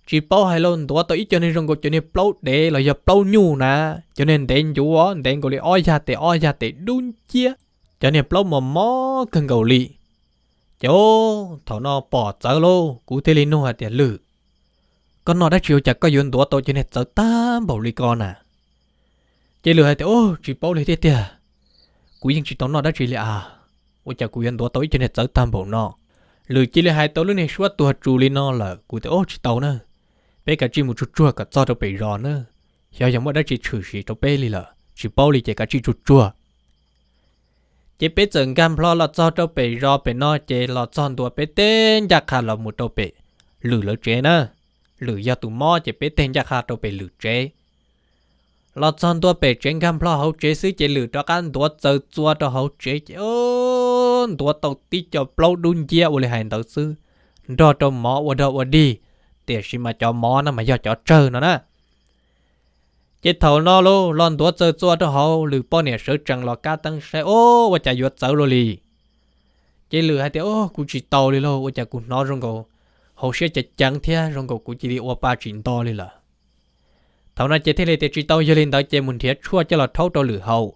Tsis paub hais los ntuav tau ib co niag zoo nkaus cov niag plaub dev los yog plaub nyuj na, cov niag ntev ncuav ntev nkaus li ob yag tes ob yag tes dub nciab, cov niag plaub mos mos kawg nkaus li. Ces thaum no pom txawv lauj, kuv thiaj li nug hais tias, Lwm, koj noj dab tsi ua cas koj yuav ntuav tau cov niag txawv tag npaum li ko na? Ces Lwm hais tias, Ub, tsis paub li tiag tiag, kuv yeej tsis tau noj dab tsi li as, ua cas kuv yuav ntuav tau ib co niag txawv tag npaum no? Lwm cia li hais tau lub niag suab tuag tsus li no lawm, kuv tias, Ub, tsis tau na, peb kav tsij mus tsuag tsuag kom txog rau pem zos na, xyov yog muaj dab tsi tshwm sim rau peb li lawm, tsis paub li ces kav tsij tsuag tsuag. Ces peb txawm nkag nplho los txog rau pem zos pem no ces los txog ntua peb tej ncaj qha los mus rau pem Lwm lawv tsev na. Lwm yog tus mob ces peb tej ncaj qha rau pem Lwm tsev. Los txog ntua pem tsev nkag nplho hauv tsev xwb ces Lwm rov qab ntuav txaws txua rau hauv tsev ces ntuav tau tib co plaub dub nciab ua li hais ntawd xwb, nrog rau mov ua dog ua dig, tiam sis mas cov mov no mas yog cov tsawg no na. Ces thaum no los los ntuav txaws txua rau hauv, Lwm poj niam sawv tsees los kab teeb saib, Ub, ua cas yuav txawv luaj li? Ces Lwm hais tias, Ub, kuv tsis tau li lauj, ua cas kuv hnov zoo nkaus hauv siab ceev ceev thiab zoo nkaus kuv cia li ua pa tsis nto li lawm. Thaum no ces thiaj li tias, Tsis tau, yog li ntawd ces mus nrhiav tshuaj coj los rhaub rau Lwm haus.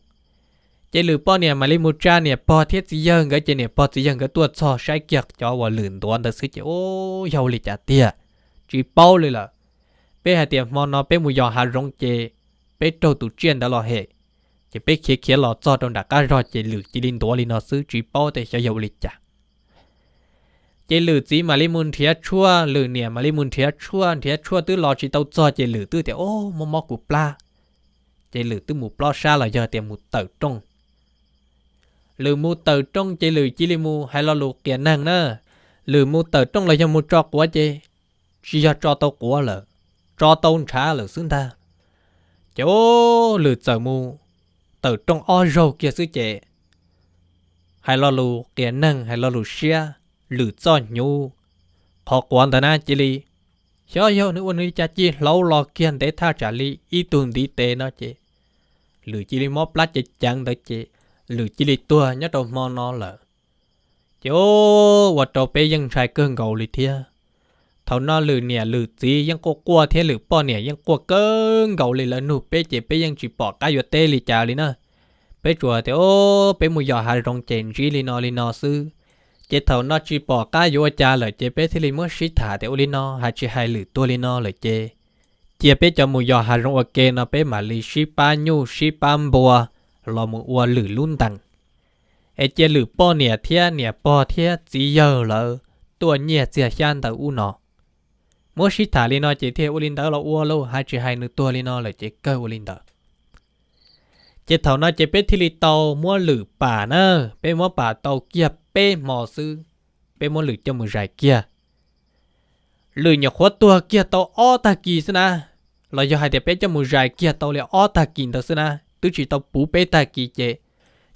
Ces Lwm poj niam mam li mus tsa niam pog thiab txiv yawg nkawd ces niam pog txiv yawg nkawd tuaj txog saib kiag cov uas Lwm ntuav ntawd xwb ces, Ub, yog ua li cas tiag, tsis paub li lawm. Peb hais tias hmo no peb mus yos hav zoov ces peb raug tus tsiaj ntawd los hem, ces peb khiav khiav los txog rau nram qab zog ces Lwm cia li ntuav li no xwb, tsis paub tias xyov yog ua li cas. Ces Lwm txiv mam li mus nrhiav tshuaj, Lwm niam mam li mus nrhiav tshuaj, nrhiav tshuaj twb los tsis tau txog ces Lwm twb tias, Ub, mob mob kuv plab. Ces Lwm twb mus plob sab los yog tias mus tawm rooj. Lwm mus tawm rooj ces Lwm cia li mus hais lo lus qias neeg na. Lwm mus tawm rooj los yog mus tso quav ces tsis yog tso tau quav lawm, tso tau ntshav lawm xwb ntag. Ces Lwm txawm mus tawm rooj ob zaug kiag xwb ces hais lo lus qias neeg, hais lo lus siab, Lwm txoj hnyuv qhov quav ntawd na cia li, xyov yog nws ua nws li cas ci hlauv los kiag ntev thaj tsam li ib tug ntiv tes no ces Lwm cia li mob plab ceev ceev ntawd ces Lwm cia li tuag nyob rau hmo no lawm. Ces ua rau peb yeej ntshai kawg nkaus li thiab. Thaum no Lwm niam Lwm txiv yeej quaj quaj thiab Lwm poj niam yeej quaj kawg nkaus li, lawv nug peb ces peb yeej tsis pom qab yuav teb li cas li na. Peb tsuas tias, Ub, peb mus yos hav zoov ces ntsib li no li no xwb. Ces thaum no tsis pom qab yuav ua cas lawm ces peb thiaj li muab sib tham tias ua li no, hais tsis hais Lwm tuag li no lawm ces cia peb cov mus yos hav zoov ua ke no peb mam li sib pab nyuj sib pab npua los mus ua Lwm lub ntees, es cia Lwm poj niam thiab niam pog thiab txiv yawg lawv tuaj nyiaj txiag xyab ntawv ub no. Muab sib tham li no ces thiaj ua li ntawd los ua lauj, hais tsis hais nws tuag li no lawm ces kawg ua li ntawd. Ces thaum no ces peb thiaj li tau muab lwm pam na, peb muab pam tau kiag peb hmo xwb, peb muab lwm coj mus zais kiag. Lwm nyuam qhuav tuag kiag tau ob tag kis xwb na, los yog hais tias peb coj mus zais kiag tau li ob tag kis ntawd xwb na, twb tsis tau puv peb tag kis ces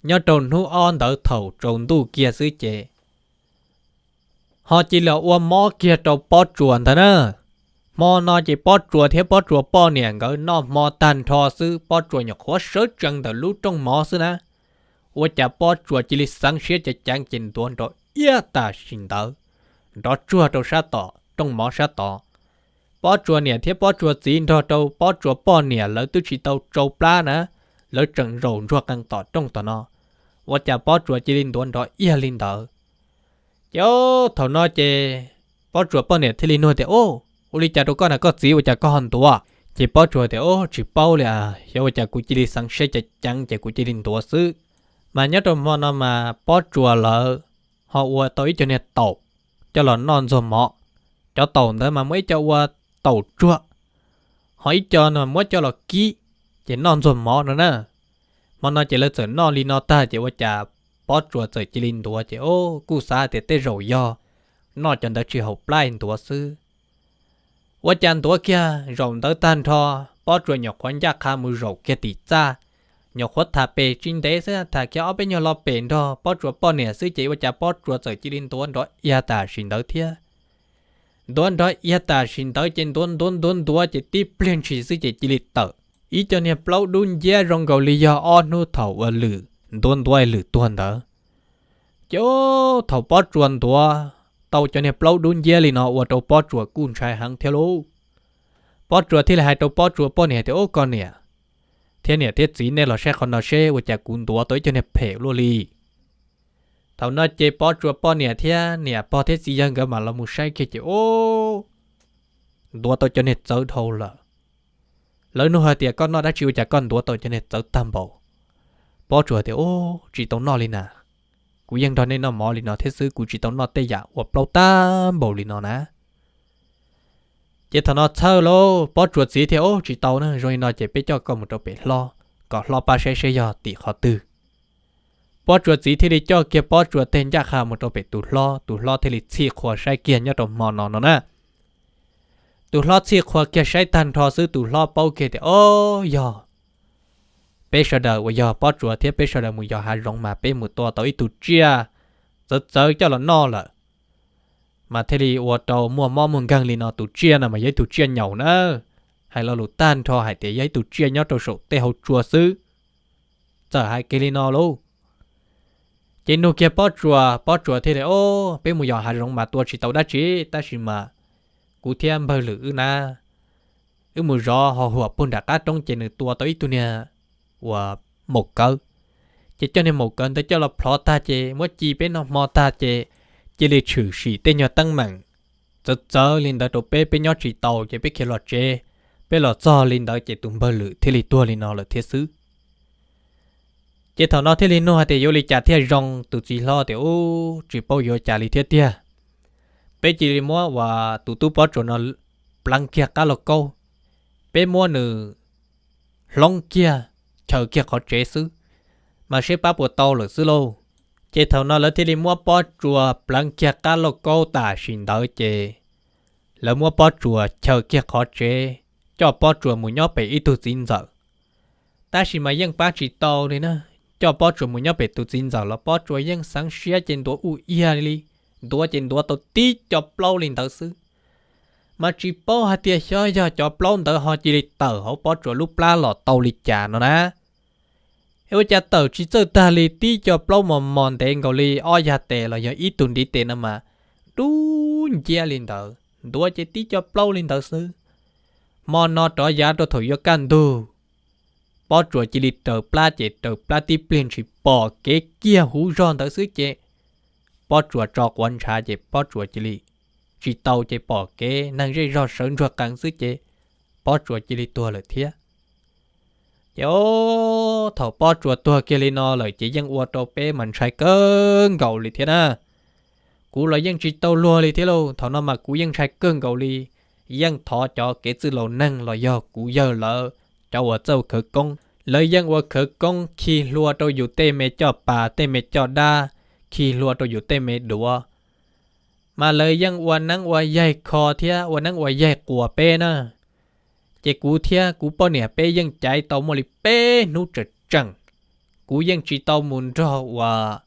nyob rau hnub ob ntawd thaum tsaus ntuj kiag xwb ces ho cia li ua mob kiag rau Pob Tsuas ntag na. Hmo no ces Pob Tsuas thiab Pob Tsuas poj niam nkawd noj hmo tag nrho xwb, Pob Tsuas nyuam qhuav sawv tsees ntawm lub rooj mov xwb na, ua cas Pob Tsuas cia li xeev siab ceev ceev ces ntuav nrov iab tam sim ntawd, nrov tsuag rau sab tom rooj mov sab tod. Pob Tsuas niam thiab Pob Tsuas txiv nrog rau Pob Tsuas poj niam lawv twb tsis tau tsau plab na, lawv tseem zaum ntsuag qees tom rooj tom no, ua cas Pob Tsuas cia li ntuav nrov iab li ntawd. Ces thaum no ces Pob Tsuas poj niam thiaj li nug tias, Ub, ua li cas rau koj na koj txiv, ua cas koj ho ntuav? Ces Pob Tsuas tias, Ub, tsis paub li, xyov ua cas kuv cia li xeev siab ceev ceev ces kuv cia li ntuav xwb. Mas nyob rau hmo no mas Pob Tsuas lawv ho ua tau ib co niag taum coj los noj ntxuag mov. Cov taum ntawd mas muaj ib co ua taum tsuag, ho ib co no muab coj los kib ces noj ntxuag mov no na. Hmo no ces lawv txawm noj li no tag ces ua cas Pob Tsuas txawm cia li ntuav ces, Ub, kuj xav tias tej zaum yog noj cov ntawd tsis haum plab ntuav xwb. Ua cas ntuav kiag zaum ntawd tag nrho, Pob Tsuas nyuam qhuav ncaj qha mus zaum kiag tim txaj, nyuam qhuav tham pem tsis ntev xwb, tham kiag ob peb nyuag lo pem nrog Pob Tsuas poj niam xwb ces ua cas Pob Tsuas txawm cia li ntuav nrov iab tam sim ntawd thiab. Ntuav nrov iab tam sim ntawd ces ntuav ntuav ntuav ntuav ces tib pliag ntshis xwb ces cia li tawm ib co niag plaub dub nciab zoo nkaus li yog ob hnub thaum uas lwm ntuav ntuav lwm tuag ntawd. Ces thaum Pob Tsuas ntuav tau cov niag plaub dub nciab li no ua rau Pob Tsuas kuj ntshai heev thiab lauj. Pob Tsuas thiaj li hais rau Pob Tsuas poj niam tias, Ub, koj niam thiab niam thiab txiv, nej los saib qhov no seb ua cas kuv ntuav tau ib co niag phem luaj li. Thaum no ces Pob Tsuas poj niam thiab niam pog thiab txiv yawg nkawd mam los mus saib kiag ces, Ub, ntuav tau cov niag txawv dhau lawm. Lawv nug hais tias, Koj noj dab tsi ua cas koj ntuav tau cov niag txawv tag npaum? Pob Tsuas tias, Ub, tsis tau noj li na. Kuv yeej nrog nej noj mov li no thiab xwb, kuv tsis tau noj tej yam ua plaub tag npaum li no na. Ces thaum no txhawj lauj, Pob Tsuas txiv thiaj, Ub, tsis tau na, zoo li no ces peb coj koj mus rau pem hlob, kom hlob pab saib saib yog tim qhov twg. Pob Tsuas txiv thiaj li coj kiag Pob Tsuas tej ncaj qha mus rau pem tus hlob, tus hlob thiaj li txhij qhua saib kiag nyob rau hmo no no na. Tus hlob txhij qhua kiag saib tag nrho xwb tus hlob paub kiag tias, Ob, yog peb sawv daws uas yog Pob Tsuas thiab peb sawv daws mus yos hav zoov mas peb mus tua tau ib tug tsiaj txawv txawv coj los noj lawm, mas thiaj li ua rau muaj mob muaj nkeeg li no. Tus tsiaj no mas yog ib tug tsiaj nyaum na, hais lo lus tag nrho hais tias yog ib tug tsiaj nyob rau saum tej hauv tsua xwb, txawm hais kiag li no lauj. Ces nug kiag Pob Tsuas, Pob Tsuas thiaj li, Ob, peb mus yos hav zoov mas tua tsis tau dab tsi, tab sis mas kuv thiab npawg Lwm wb na, wb mus zov ho huam puag nram qab roob ces nws tua tau ib tug niag uas maum kawv. Ces coj niag maum kawv ntawd coj los plhov tag ces muab ci peb noj hmo tag ces cia li tshwm sim tej nyuag teeb meem txawv txawv li ntawd rau peb, peb nyob tsis tau ces peb khiav los tsev. Peb los txog li ntawd ces tus npawg Lwm thiaj li tuag li no lawm thiab xwb. Ces thaum no thiaj li nug hais tias yuav li cas thiaj zoo, tus txiv hlob tias, Ub, tsis paub yuav cas li thiab tiag. Peb cia li muab uas tus tub Pob Tsuas no pleev kiag qab lauj kaub, peb muab nws hloov kiag, chaws kiag qhov tsev xwb, mas seb pab puas tau lawm xwb lauj. Ces thaum no lawv thiaj li muab Pob Tsuas pleev kiag qab lauj kaub tam sim ntawd ces lawv muab Pob Tsuas chaws kiag qhov tsev, coj Pob Tsuas mus nyob pem ib tug txiv ntxawm. Tab sis mas yeej pab tsis tau li na, coj Pob Tsuas mus nyob pem tus txiv ntxawm los Pob Tsuas yeej xeev siab ces ntuav ua iag li, ntuav ces ntuav tau tib co plaub li ntawd xwb. Mas tsis paub hais tias xyov yog cov plaub ntawd ho cia li tawm hauv Pob Tsuas lub plab los tau li cas no na. Es ua cas tawm tsis txawj tag li, tib co plaub mos mos ntev nkaus li ob yag tes los yog ib tug ntiv tes no mas dub nciab li ntawd, ntuav ces tib co plaub li ntawd xwb. Hmo no rov yav rau thaum yuav kaj ntug, Pob Tsuas cia li raws plab ces raws plab tib pliag ntshis pom kev kiag huv zog ntawd xwb ces Pob Tsuas tso quav ntshav ces Pob Tsuas cia li tsis tau ces pom kev neeg zej zog sawv ntsuag qees xwb ces Pob Tsuas cia li tuag lawm thiab. Ces thaum Pob Tsuas tuag kiag li no lawm ces yeej ua rau peb mas ntshai kawg nkaus li thiab na. Kuv los yeej tsis tau luag li thiab lauj, thaum no mas kuv yeej ntshai kawg nkaus li. Yeej thov cov kev txwj laus neeg los yog kuv yawg lawv cov uas txawj khawv koob lawv yeej ua khawv koob khi hlua rau yus tej me coj pas tej me coj dab, khi hlua rau yus tej me duav, mas lawv yeej ua neeb ua yaig kho thiab ua neeb ua yaig quas peb na. Ces kuv thiab kuv poj niam peb yeej caiv tau muaj li peb hnub tsawm tseem, kuv yeej tsis tau mus nrog uas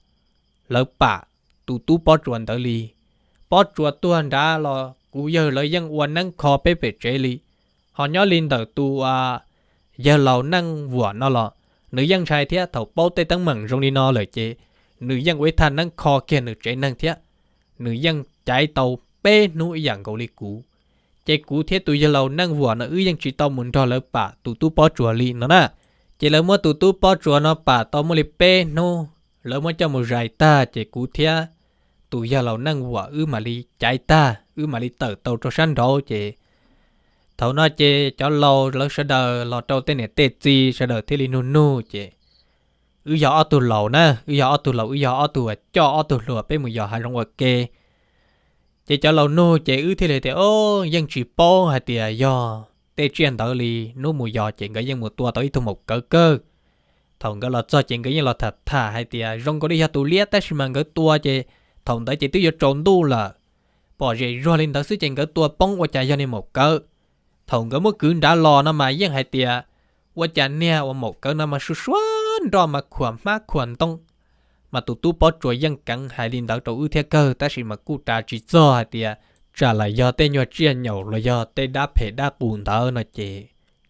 lawv pam tus tub Pob Tsuas ntawd li. Pob Tsuas tuag nrad los kuv yawg lawv yeej ua neeb kho peb pem tsev li. Ho nyob li ntawm tus yawg laus Neej Vuam no los nws yeej ntshai thiab, thaum paub tej teeb meem zoo li no lawm ces nws yeej ua ib thaj neeb kho kiag nws tsev neeg thiab. Nws yeej caiv tau peb hnub ib yam nkaus li kuv. Ces kuv thiab tus yawg laus Neej Vuam no wb yeej tsis tau mus nrog lawv pam tus tub Pob Tsuas li no na. Ces lawv muab tus tub Pob Tsuas no pam tau muaj li peb hnub, lawv muab coj mus zais tag ces kuv thiab tus yawg laus Neej Vuam wb mam li caiv tag, wb mam li tawm tau rau sab nraud. Ces thaum no ces cov laus lawv sawv daws los rau tej niam tej txiv sawv daws thiaj li nug nug ces wb yog ob tug laus na, wb yog ob tug laus, wb yog ob tug uas coj ob tug hluas peb mus yos hav zoov ua ke. Ces cov laus nug ces wb thiaj li tias, o, yeej tsis paub hais tias yog tej tsiaj ntawd li. Hnub mus yos ces nkawd yeej mus tua tau ib tug maum kawv kawg. Thaum nkawd los txog ces nkawd yeej los tham tham hais tias zoo nkaus li yog tus liab, tab sis mas nkawd tua ces thaum ntawd ces twb yuav tsaus ntuj lawm. Pom zem zuag li ntawd xwb ces nkawd tua poob ua cas yog niag maum kawv. Thaum nkawd muab kwv nrad los no mas yeej hais tias ua cas niag uas maum kawv no mas sua sua nroj mas khuam hmab khuam ntoo. Mas tus tub Pob Tsuas yeej keev hais li ntawd rau wb thiab kawg, tab sis mas kuj ras tsis txog hais tias tsam lam yog tej nyuag tsiaj nyaum los yog tej dab phem dab qus ntawd no ces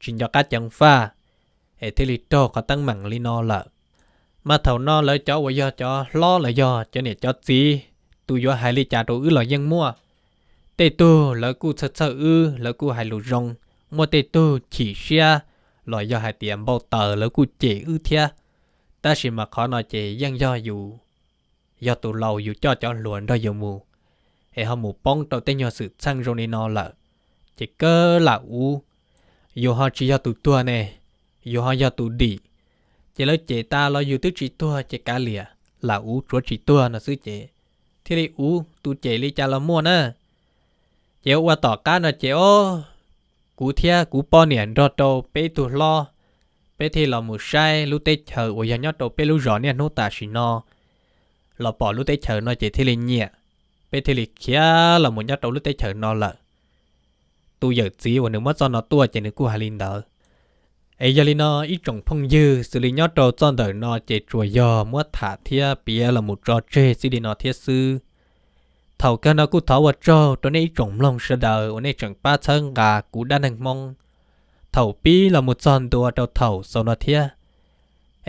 tsis nco qab ceev faj, es thiaj li raug qhov teeb meem li no lawm. Mas thaum no lawv cov uas yog cov hlob los yog cov niam cov txiv, tus yuav hais li cas rau wb los yeej muaj. Tej tug lawv kuj txhawj txhawj wb, lawv kuj hais lus zoo, muaj tej tug chim siab los yog hais tias npau taws lawv kuj cem wb thiab. Tab sis mas qhov no ces yeej yog yus, yog tus laus yus coj cov hluas nrog yus mus, es ho mus poob rau tej nyuag xwm txheej zoo li no lawm, ces kawg lam uv. Yus ho tsis yog tus tuag ne, yus ho yog tus dim. Ces lawv cem tas los yus twb tsis tuag ces kav liam, lam uv tsuav tsis tuag no xwb ces thiaj li uv, tus cem li cas los muaj na. Ces ua tom qab no ces o, kuv thiab kuv poj niam nrog rau peb tug hlob, peb thiaj los mus saib lub teb chaws uas yog nyob rau peb lub zos niaj hnub tam sim no. Los pom lub teb chaws no ces thiaj li nyiam, peb thiaj li khiav los mus nyob rau lub teb chaws no lawm. Tus yawm txiv uas nws muab txoj no tuaj ces nws kuj hais li ntawd. Es yog li no ib tsoom phooj ywg, xws li nyob rau txoj ntawm no ces tsuas yog muab tham thiab piav los mus tso tseg txij li no thiab xwb. Thaum kawg no kuj thov ua tsaug rau nej ib tsoom mloog sawv daws uas nej tseem pab txhawb nqa kuv dab neeg Hmoob thaum pib los mus txog ntua rau thaum xaus no thiab.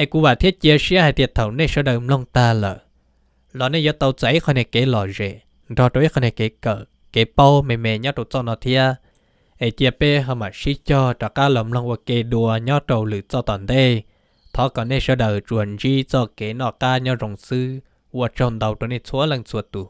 Es kuv vam thiab cia siab hais tias thaum nej sawv daws mloog tag lawm, los nej yuav tau txais ib qho niag kev lom zem nrog rau ib qho niag kev kawm kev paub me me nyob rau txoj no thiab. Es cia peb ho mam sib cog rov qab los mloog ua ke dua nyob rau lwm txoj tom ntej. Thov kom nej sawv daws tsuas ntsib txoj kev noj qab nyob zoo xwb. Ua tsaug ntau rau nej txhua leej txhua tus.